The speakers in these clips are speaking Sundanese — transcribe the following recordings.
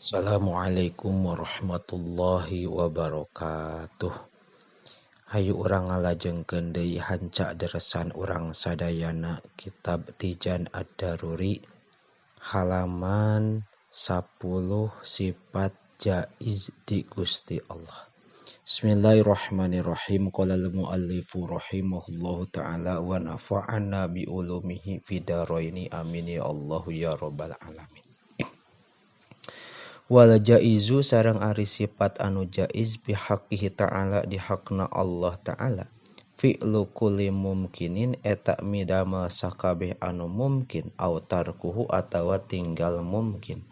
Assalamualaikum warahmatullahi wabarakatuh. Hayu urang ngalajengkeun deui hanca deresan urang sadayana kitab Tijan Ad-Daruri halaman 10 sifat jaiz di Gusti Allah. Bismillahirrahmanirrahim. Qala al-muallifu rahimahullahu ta'ala wa nafa'ana bi ulumihi fidaraini amin ya Allahu ya rabbal alamin. Wal jaizu sareng ari sifat anu jaiz bihaqqihi ta'ala dihakna Allah ta'ala. Fi'lu kulli mumkinin eta midamel sakabeh anu mumkin au tarkuhu atawa tinggal mumkin.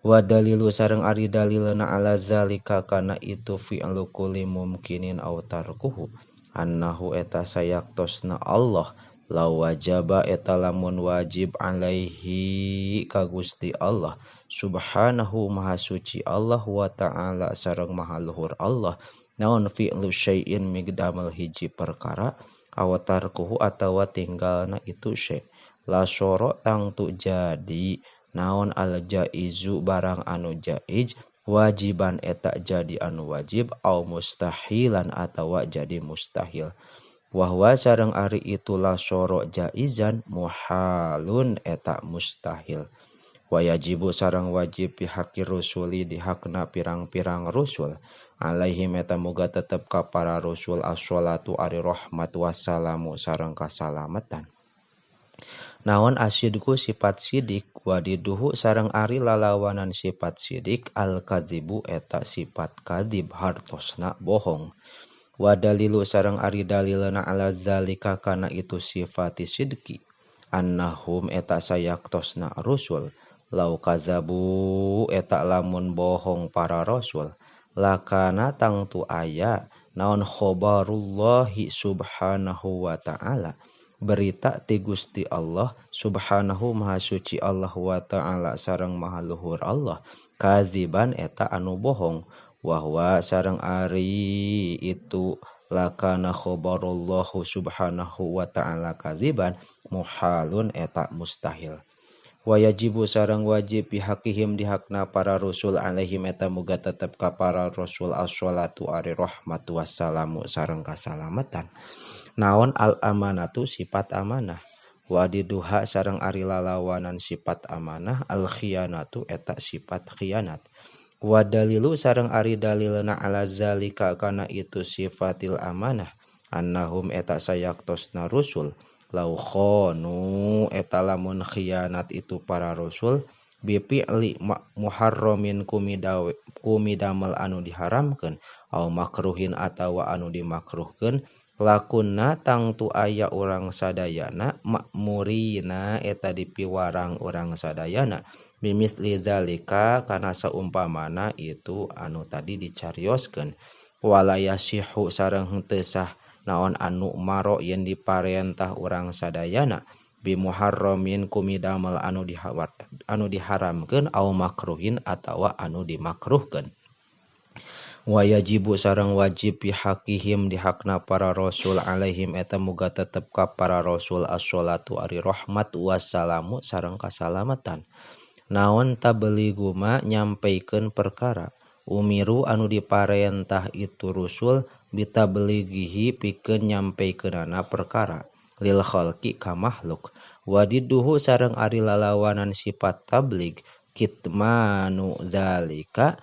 Wa dalilu sareng ari dalilna ala zalika kana itu fi'lu kulli mumkinin au tarkuhu annahu eta sayaktosna Allah law wajaba eta lamun wajib alaihi ka Gusti Allah subhanahu maha suci Allah wa ta'ala sareng maha luhur Allah naon fi'lu syai'in migdamel hiji perkara aw tarkuhu atawa tinggalna itu syai' la syoro tangtu jadi naon al jaizu barang anu jaiz wajiban eta jadi anu wajib au mustahilan atawa jadi mustahil. Wahwa sareng ari itu la syoro jaizan muhalun eta mustahil. Wayajibu sareng wajib pihaki rusuli dihakna pirang-pirang rusul alaihim eta muga tetep ka para rusul as-sholatu ari rahmat wassalamu sareng kasalamatan. Naon asidku sifat sidik wadiduhu sareng ari lalawanan sifat sidik al-kadzibu eta sifat kadzib hartosna bohong. Wadalilu sareng ari dalilna ala zalika kana itu sifati sidki annahum eta sayaktosna rusul lau kazabu eta lamun bohong para rasul lakana tangtu aya naon khobarullahi subhanahu wa ta'ala berita ti Gusti Allah subhanahu maha suci Allah wa ta'ala sareng maha luhur Allah kaziban eta anu bohong. Wahwa sareng ari itu lakana khobarullahu subhanahu wa ta'ala kaziban muhalun eta mustahil. Wayajibu sareng wajib pihakihim dihakna para rusul alaihim eta muga tetep ka para rasul as-sholatu ari rahmatu wassalamu sareng kasalamatan. Naon al amanatu sifat amanah wadiduha sareng ari lalawanan sifat amanah al khianatu eta sifat khianat. Wadalilu sareng ari dalilna ala zalika kana itu sifatil amanah annahum eta sayaktosna rusul lau khonu eta lamun khianat itu para rusul bifi'li muharramin kumidamel anu diharamkeun au makruhin atawa anu dimakruhkeun lakunna tangtu aya urang sadayana makmurina eta dipiwarang urang sadayana bimisli zalika kana saumpamana itu anu tadi dicarioskeun wala yasihu sareng henteu sah naon anu maro yen diparentah urang sadayana bimuharramin kumidamel anu diharamkeun au makruhin atawa anu dimakruhkeun. Wayajibu sareng wajib pihakihim dihakna para rasul alaihim eta muga tetep ka para rasul as-sholatu ari rahmat wassalamu sareng kasalamatan. Naon tabliguma nyampaikeun perkara umiru anu diparentah itu rusul bitablighihi pikeun nyampaikeunana perkara lil khalqi ka makhluk wadiduhu sareng ari lalawanan sifat tabligh kitmanu zalika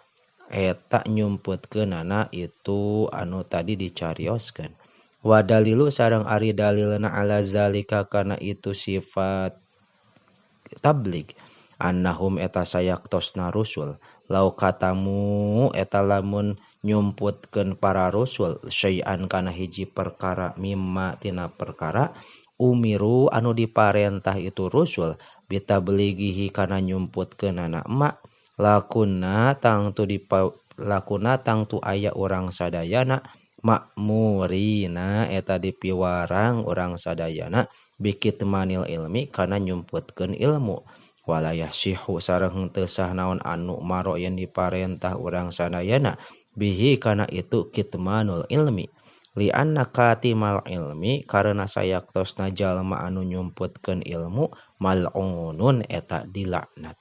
eta nyumputkeunana itu anu tadi dicarioskeun. Wadalilu sareng ari dalilna ala zalika kana itu sifat tabligh annahum eta sayaktosna rusul lau katamu eta lamun nyumputkeun para rusul syai'an kana hiji perkara mimma tina perkara umiru anu diparentah itu rusul bitablighihi kana nyumputkeunana ma lakuna tangtu aya urang sadayana makmurina eta dipiwarang urang sadayana bikitmanil ilmi kana nyumputkeun ilmu wala yasihu sareng henteu sah naon anu maro yen diparentah urang sadayana bihi kana itu kitmanul ilmi li anna katimal ilmi karena sayaktosna jalma anu nyumputkeun ilmu mal'unun eta dilaknat.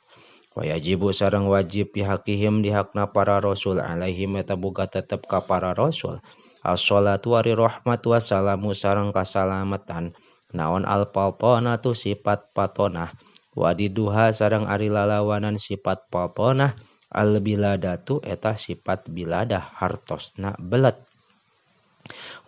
Wajibu sareng wajib pihakihim dihakna para rasul alaihim eta boga tetep ka para rasul as-sholatu ari rahmat wassalamu sareng kasalamatan naon al-fatonatu sifat fatonah wadiduha sareng ari lalawanan sifat fatonah al-biladatu eta sifat biladah hartosna belet.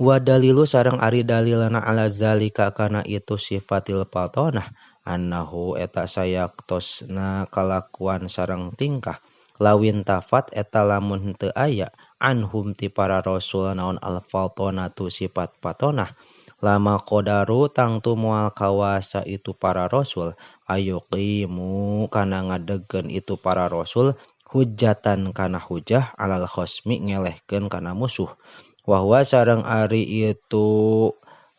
Wa dalilu sareng ari dalilna ala zalika kana itu sifatil fatonah annahu eta sayaktosna kalakuan sareng tingkah lawin tafat eta lamun henteu aya anhum ti para rasul naon al-fatonatu sifat fatonah lama qadaru tangtu moal kawasa itu para rasul ayuqimu kana ngadegkeun itu para rasul hujatan kana hujah alal khosmi ngelehkeun kana musuh wahwa sareng ari itu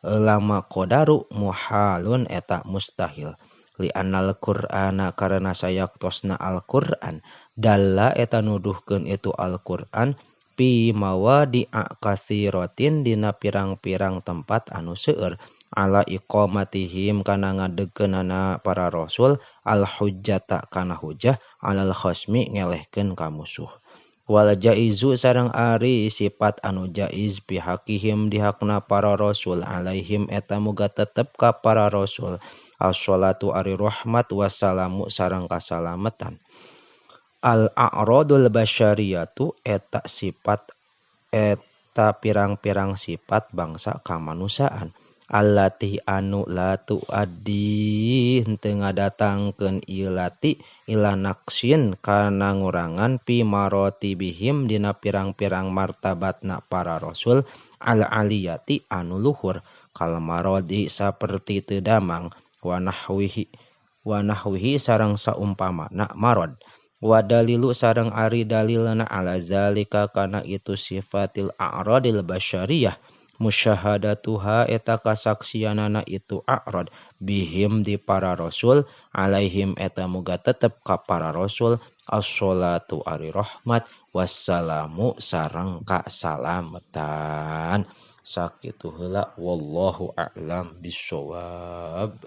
lama qadaru muhalun eta mustahil li annal qur'ana karena sayaktosna al-Qur'an dalla eta nuduhkeun itu al-Qur'an pi mawadi'a katsiratin dina pirang-pirang tempat anu seueur ala iqamatihim kana ngadegkeunana para rasul al-hujjata kana hujah alal khasmi ngelehkeun ka musuh. Wal jaizu sareng ari sifat anu jaiz pihakihim dihakna para rasul alaihim eta muga tetep ka para rasul as-sholatu ari rahmat wassalamu sareng kasalamatan. Al-a'radul basyariyatu eta sifat eta pirang-pirang sifat bangsa kamanusiaan allati anu la tuaddi henteu ngadatangkeun ieu lati ila naqsin kana ngurangan pi marotibihim dina pirang-pirang martabatna para rasul al aliyati anu luhur kal marodi saperti teu damang wa nahwihi sareng saumpamana marad. Wa dalilu sareng ari dalilna ala zalika kana itu sifatil a'radil basyariyah musyahadatuha eta kasaksianana itu a'rad bihim di para rasul alaihim eta muga tetep ka para rasul as-sholatu ari rahmat wassalamu sareng kasalamatan. Sakitu heula wallahu a'lam bissawab.